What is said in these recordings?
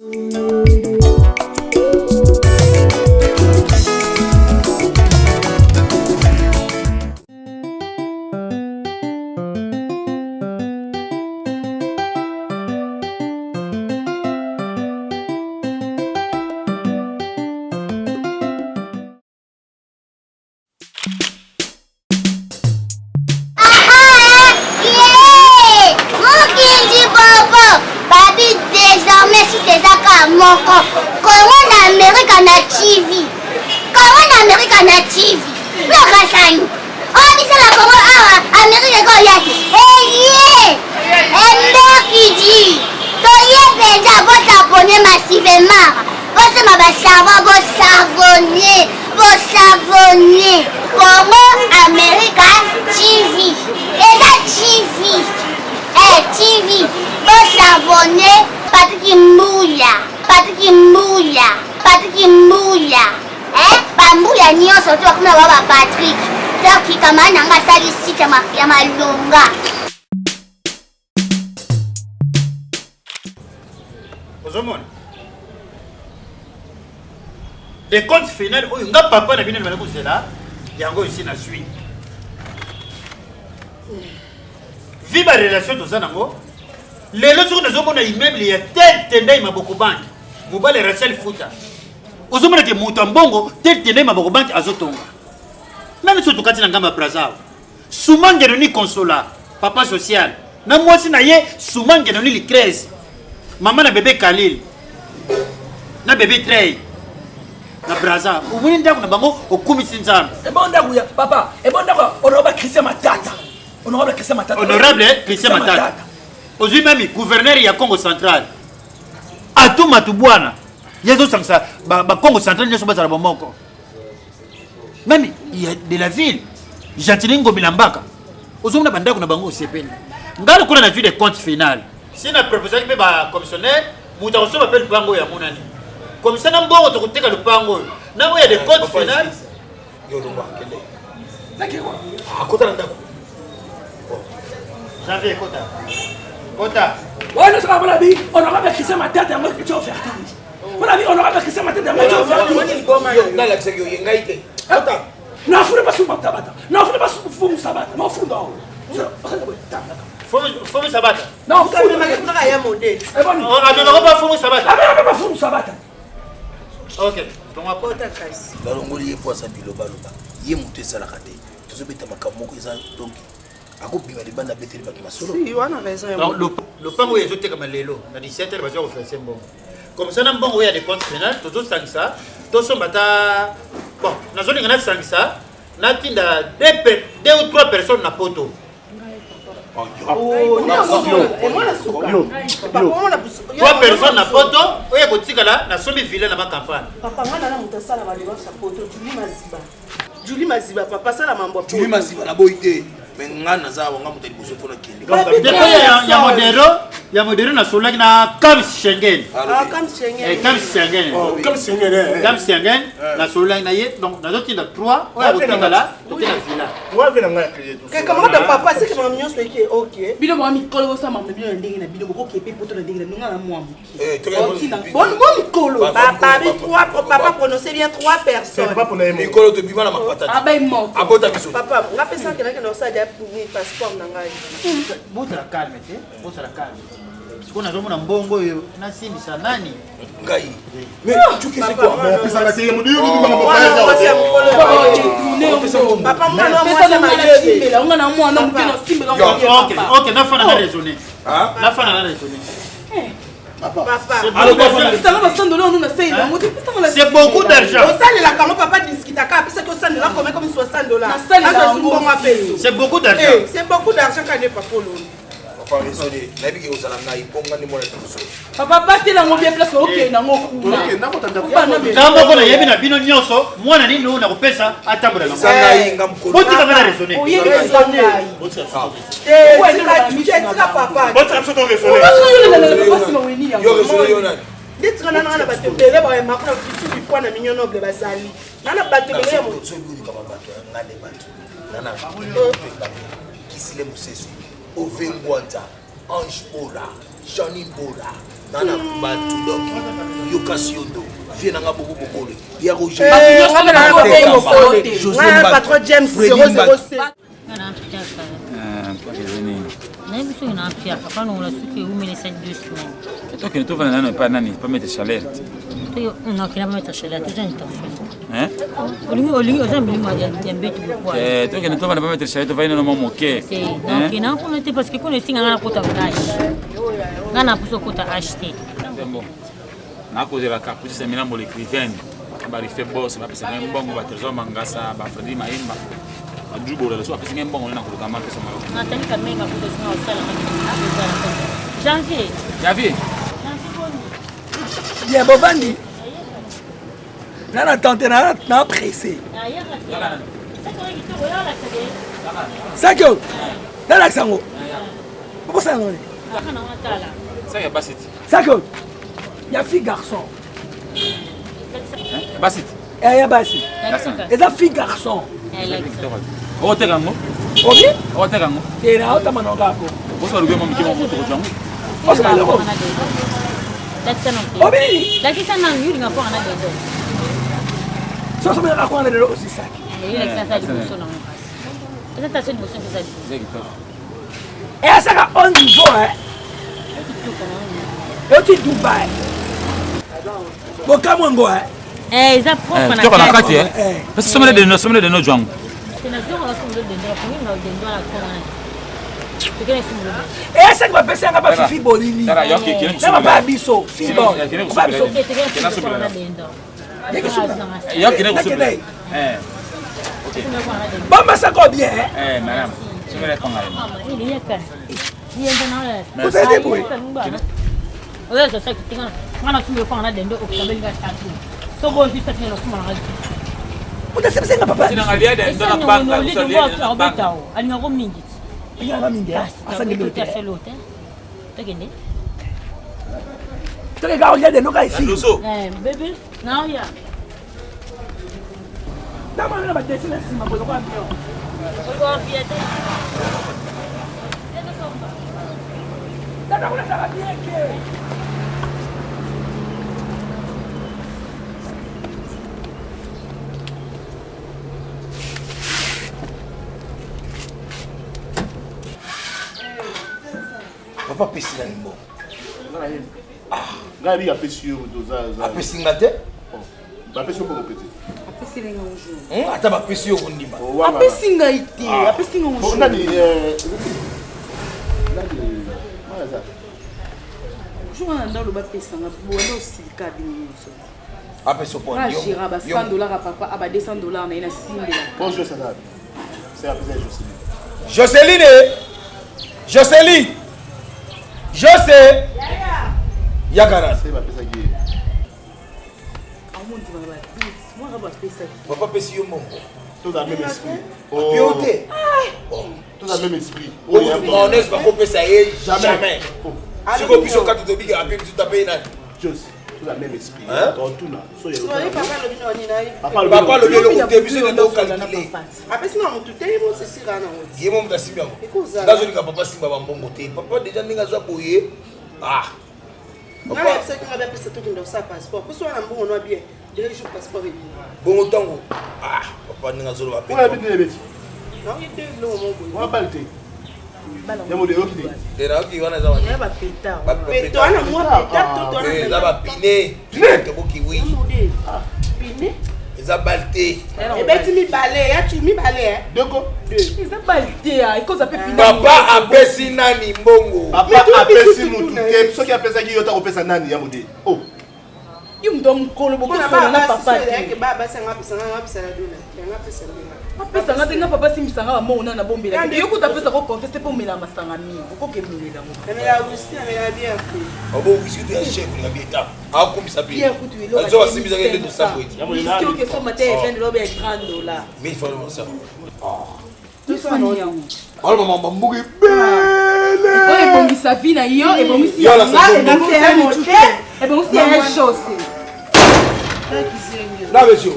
Moko kongo na amerika na tv kongo na amerika na tv lokasani oyo biso na kongo awa amerika ekoya te eye emberkidi toye mpenza bosabone massivement bosomba basavon bosavone bosavone congo america tv eza tv eh, tv bosavone patiki mbuya patiki mbuya patiki mbuya eh, bambuya nyonso to bakoma ba ba patrik donc kamara na nga asali site ya malonga. Ozomona decompte final oyo nga papa na bino nabanda kozela yango esi nazwi vi ba relation toza nango lelo soki nazomona immeuble ya tel tendai maboko banke mobali rachel futa ozomona ke moto ya mbongo tel tendai maboko banke azotonga meme soki tokati na ngambo ya braza Suma Ngenoni Consola, papa social, na mwasi na ye Suma Ngenoni Licrèse, mama na bebe Khalil, na bebe Trey, na Brazza. Omoni ndako na bango okumisi Nzambe. Ebon ndako ya papa, ebon ndako honorable Christian Matata. Honorable Christian Matata. Honorable Christian Matata. Ozwi meme gouverneur ya Congo Central. Atou Matubwana. Ye azosangisa ba, ba Congo Central nyonso bazala bomoko. Meme il y a de la ville Gentiny Ngobila Mbaka ozomona bandako na bango osepeli ngai lokola nazwi de compte final si na proposaki mpe bacommissionnaire moto akosomba mpe lopango oyo amonani komisa na mbongo tokoteka lopango oyo na oyo ya de compte final yo longwa kende akota na ndako janvier kota kota wana soka mpona bi honorable Christian Matata yango etio fertile mpona bi honorable Christian Matata yango etio fertile nalakisaki yo ye ngai te nafuna basumba tabata nafuna bafumu sabata mafunda oyo fumu sabata amemaka bafumu sabata amemaka bafumu sabata ok nalongoli ye mpo aza bilobaloba ye moto esalaka te tozobeta makambo moko eza donc akobima libanda abeteli bato masolo lopango oyo ezotekama lelo na 17 heure bazwa kofese mbongo comme ça na mbongo oyo ya decompte final tozosangisa tosomba ata bon nazolinga nasangisa natinda deux ou trois personnes na poto. Trois personnes na poto oyo ekotikala nasombi villa na bacampagne. Papa nga na moto asala ba démarche ya poto Julie Maziba. Julie Maziba papa sala mambo ya Julie Maziba na boyi te mais nga naza awa nga moto ya liboso mpo nakende. Ya modero ya modero nasololaki na Kams Schengen. Ah Kams Schengen. Eh Kams Schengen. Oh Kams Schengen. Eh, eh. Kams Schengen eh. nasololaki na ye donc nazotinda 3 oyo akotikala toke na villa. Wa vela nga ya crédit. Que camarade ya papa c'est que makambo nyonso eke ok. Bino ba mikolo bosala makambo bino na ndenge na bino bokoki pe poto na ndenge na bino nga na mwa moke. Eh, bon mikolo. Papa bi trois papa prononcez bien trois personnes. Mikolo to bima na mapata. Abai moko. Abota biso. Papa nga pesa ke nakende kosala dia passeport na ngai. Bozala calme te, bozala calme. Sikoyo nazomona mbongo oyo nasimbisa nani? Ngai. Mais tu qu'est-ce quoi? Opesaka te moto yo Papa mwana mwasi mayele. Nga na mwana moke nasimbela. Ok, ok, nafana na raisonner. Nafana na raisonner. C'est beaucoup d'argent. osalelaka yango papa discutaka apesaki osalela combien comme 60 dollars mbongo apeso c'est beaucoup d'argent c'est beaucoup d'argent kande papa oloni papa raisonne nayebi ke ozala ngai mpo ngai nde mwana liboso papa batela yango bien place okende yango kuna nga moko nayebi na bino nyonso mwana nini oyo nakopesa atambola botika nga na raisonne ndetika nana na bato ebele bayemaka na fitu bifwa na mignon noble bazali nana bato ebele ya kisile mosese ove ngwanza ange bola janine bola. Nana bato donc yoka siondo vie nanga boko bokole ya Roger. Patron James 007. Nayebi soki na mpiaka panongola suki ewumeli esali deux semaines. Tokende tovanda nano epai nani pa mete chaleur nakenda pa mete chaleur toza intention olingi olingi oza milimo ya mbetu bokwa eh, tokende tovanda pa mete chaleur tovandi nano mwa moke nakenda kuna te parce que kuna esinga nga nakota h nga na pusa okota h te nakozela kaputisa milambo l'écrivaine barife bos bapesa ngai mbongo batrésor mangasa bafredi mayemba bajubolela so bapesi ngai mbongo nde nakoluka mapesa natali kamenga kutosinga osala janvier janvier bien bovandi na na tante na na pressé saki oyo nalakisa yango okosala yango saki oyo ya fille garçon basi ya basi eza fille garçon okoteka yango obi okoteka yango te na otama na kaka oso alubi mwa moke moko tokozwa yango oso eloko obi nini lakisa nanu yolinga kwanga na dedo soso melaka kwanga na lelo osisaki yolakisa ata liboso nango kasi eza taso liboso mpe eza liboso eyasaka au niveau euti dubai bokamwa ngo eh, eza propre kitoko na kati pesa somele dendo somele dendo jwango esaki bapesi yanga bafifi bolili na bapa ya biso fibon ba biso bamasako bien ozali boye otasebisenga papa alingako mingi alingaka mingi asangeli te tokende tokeka olia dendo ka esi bebe naoya ntango na badesi na nsima bozokoa bien tata kuna ezaka bien ke papa apesi nani mbongo ngai abi apesi yo apesi nga te bapesi yo mbongo pete ata bapesi yo kondima apesi ngai te apesi ngai nani jour wana nda oloba apesanga bwanda osilika bino nyonso apesi agera ba 100 dollar ya papa aba 200 dollar na ye na simbela Joseline Joseline Jose yakana papa apesi yo mbongo toza même esprit yo te toza même esprit mayonnaise bakopesa ye jamais sikoyo biso kati tobiki ape biso tape nani Jose toza même esprit totuna papa alobi eloko te biso nde tokalkile apesi na motu te ye mosesira nango ye mo moto asimbi yango ngazolinga papa asimba bambongo te papa deja ndenge aza boye ah nga nayebisaki nga bapesa tokende kosala passeport poso wana mbongo noa bien direct jour passeport ebima bongo ntango ah papa ndenge azoloba naoki te biloko moko boye bale te te nayoki wana eza eza bapine toboki wi eza bale te ebeti mibale yacu mibale deko eza bale te ekoza mpe papa apesi nani mbongo papa apesi mutu te soki apesaki yo ta kopesa nani ya mode oh yo moto ya mokolo bokosana na papa te apesanga te nga papa asimbisanga bambongo na nabombela te yo kuta apesaka oconfese te mpo omela masanga mingi okoki emelela yango whisky to ya chef olinga bien ta akomisa bien kutu eloko asimbisaka nde tosambo eti whisky okesomba te ya 20 dollars ya 30 dollars mais il faut ça yango aloba mama mboka ebele oyo ebongisa vi na yo ebongisi ebongisi ya chose nabeti yo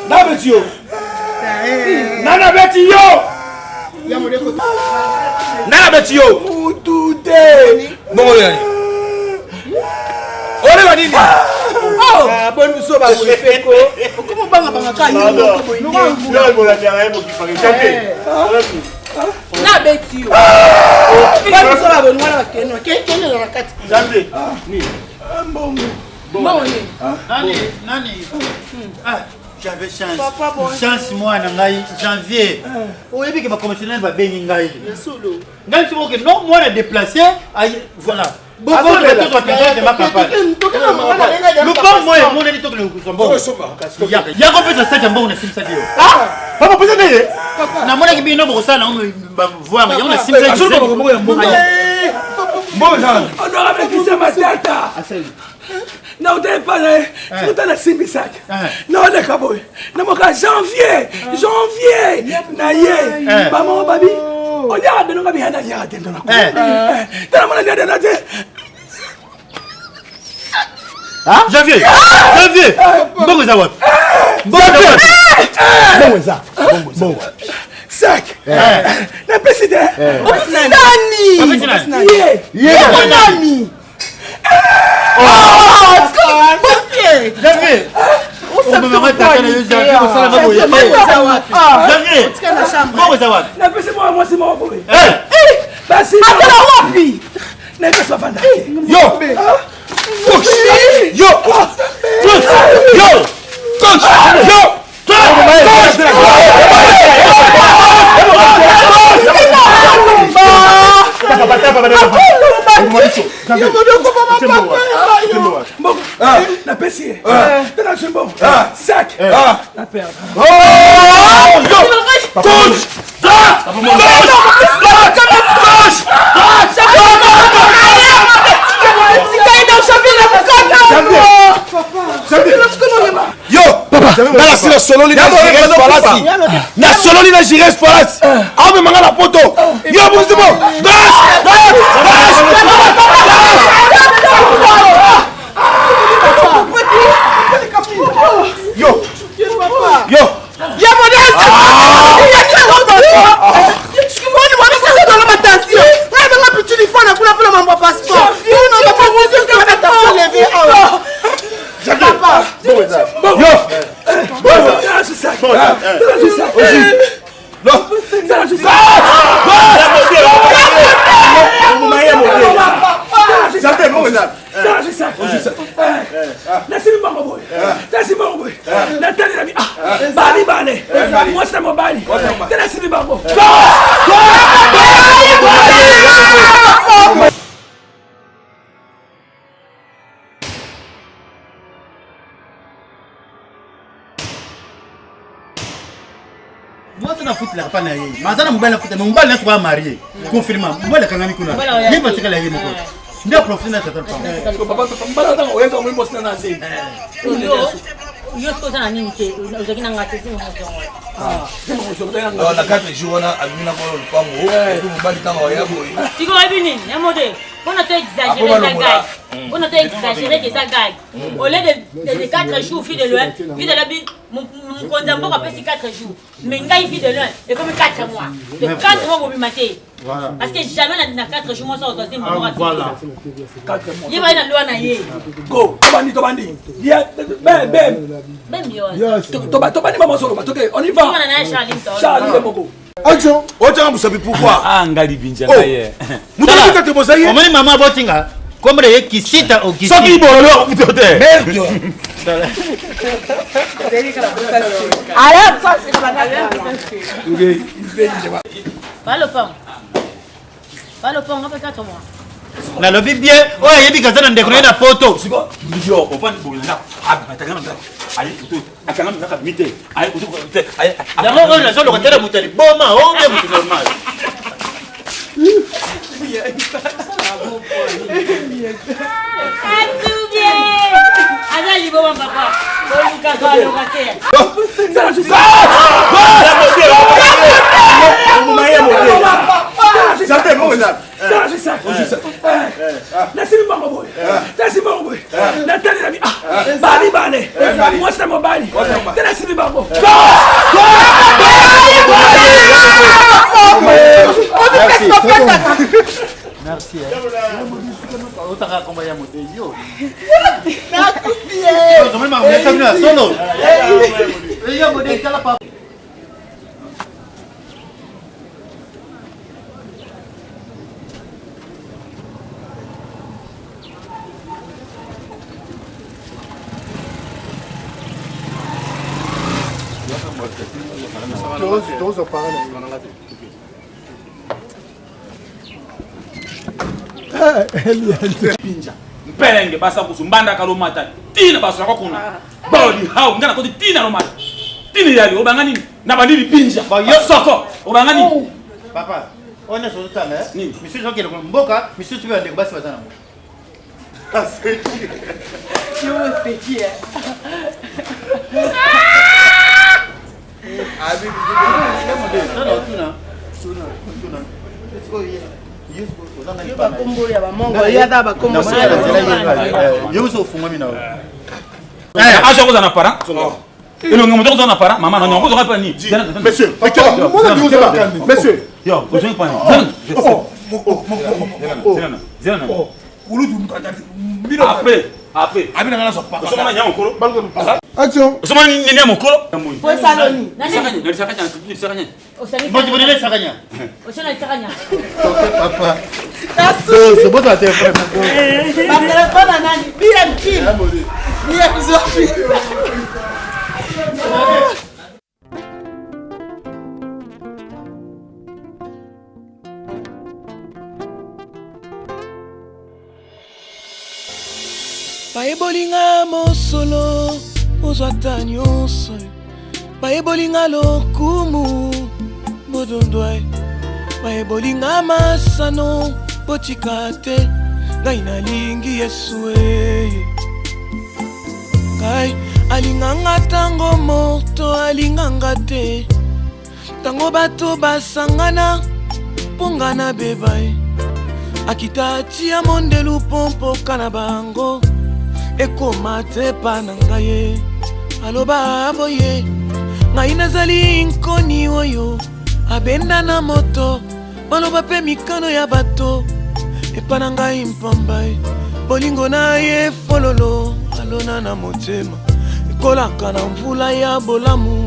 nabeti yo nana beti yo nana beti yo mutu te bongo yani. Ozwa nini? Ah, boni biso ba boye ko. Okoma banga banga ka yo moko boye te. Yo bolandaka ye mokipaka jamais. Na beti yo. Boni biso ba boye wana bakende. Kende na kati. Jamais. Nini? Mbongo. Mbongo nini? Nani nani? Ah, j'avais chance. Chance mwana ngai janvier. Oyebi ke ba commissionnaire babengi ngai. Ngai soki oke non mwana déplacé, voilà. Lupango oyo emonani tokende kozwa mbongo. Yaka opesa saki ya mbongo nasimisaki yo. Papa pesa nde. Namonaki bino bokosala nango bavoanga yango nasimisaki. Honorable Christian Matata. Nauta epa na ye soki nasimbisaki naoleka boye namoka janvier janvier na ye bamoko babi oliaka deno nga biyana aliaka dendo na tala mona lia dendo te. Janvier, janvier, mbongo eza wapi? Mbongo eza wapi? Mbongo eza. Mbongo. Sac napesi te. Nani? Ye. Ye. Nani? Janvier. Omemaka tata na yo janvier kosalaka boye. Janvier. Mbongo eza wapi? Napesi mwana mwasi moko boye. Basi. Azala wapi? Nayebasi bavanda. Yo. Coach. Yo. Coach. Yo. Coach. Yo. Napesi ye te nazwi mbongo sac na perdre. Coach. Yo, nga nasi nasololi na Jires Palasi, nasololi na Jires Palasi, amemanga na poto. Yo bozimo, gas, gas, gas. Yo, yo. Ya modeste. Nasimi bango boye, nasimi bango boye, natalelami bamibale, mwasi na mobali te, nasimi bango. Mwasi nafutelaka mpa na ye, maza na mobali nafuta, mobali nyonso koya marie confirma mobali akangami kuna, ye batikala ye moko nde aprofite na tata lupango. Yo soki oza na nini te, ozalaki na nga te. Na 4 jours wana abimi na kolo lupango epi mobali ntango aya boye. Sikoyo oyebi nini ya te mpona to exagéré eza gag, mpona to exagéré ke eza gag, au lieu de 4 jours, fille de loin, fille de loin, mokonzi ya mboka apesi 4 jours, mais ngai fille de loin ekomi 4 mois de 4 mois bobima te, parce que jamais na 4 jours mwasi akozwa te mbongo ye baye na loi na ye. Go, tobandi, tobandi, bem. Tobandi mama soloba, toke, on y va. Charlie moko. Action. Otanga musapi pourquoi? Ah, ngali binja ngai. Mutu alika te boza ye. Omoni mama abotinga kombo na ye kisita okisi. Soki bololo akuta te. Merde. Balopango, balopango mpe 4 mois. Nalobi bien, oyo ayebi kaza na ndeko na ye na poto. Yo ofandi boye na ndako, abataka na ndako, aye kutu akanga ndako, abimi te, aye kutu te. Yango oyo nazoloka te na moto ya liboma oyo moto normal. Aza liboma papa, bolukaka aloka te. Nasimi bango boye, nasimi bango boye, natalelami bamibale, mwasi na mobali te, nasimi bango. Merci. Otaka komba ya mote yo. Nakufi ye. Ozomoni makambo ya samina solo. Ya mode tala papa. Tozwa parent na Pinja. Mpelenge basa kusu mbanda kalomata tina basolaka kuna bodi hau nga nakoti tina lomata tina yali obanga nini na bandi lipinja soko obanga nini oh. Papa, oyo nyonso ozotanga eh? misusu okende mboka misusu mpe bandeko basi baza nango. Yo oseki eh. Yo bakombo ya bamongo yo ata bakombo yo mosu ofungwami na yo age akozala na parent elongi moto akozala na parent mama na nyongo kozonga mpe nini monsieur monsieur yo ozongi mpa nini kulutu bino après après abina ngana so papa osomona nyama mokolo action osomona nini ya mokolo po esaloni moto bonele sakanya osana sakanya papa bozala te batelefone nani bmk bmk Bayeboli nga mosolo ozwa ata nyonso bayeboli nga lokumu bodondwa bayeboli nga masano botika te ngai nalingi yesu e ngai alinganga ntango moto alinganga te ntango bato basangana mpo nga nabeba ye akita atia mondelu mpo mpoka na bango ekoma te epa na ngai ye aloba boye ngai nazali nkoni oyo abenda na moto maloba mpe mikano ya bato epa na ngai mpamba ye bolingo na ye fololo alona na motema ekolaka na mvula ya bolamu.